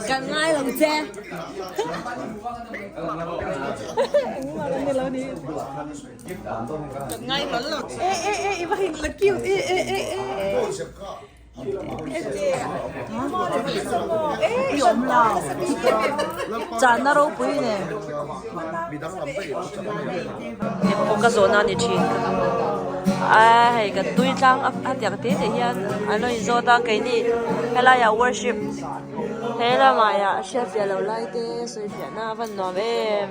Kan ngai lo che. Kan ngai hlawl lo che. E e e i va hin la cute e e e e. Chahna ropui nen engpawh ka zawhna a ni thin a hei kan tui tlang a hetiang te te hian an lo inzawt a keini helaiah worship he lamah hriatfiah loh lai te sawifiahna a van nuam em.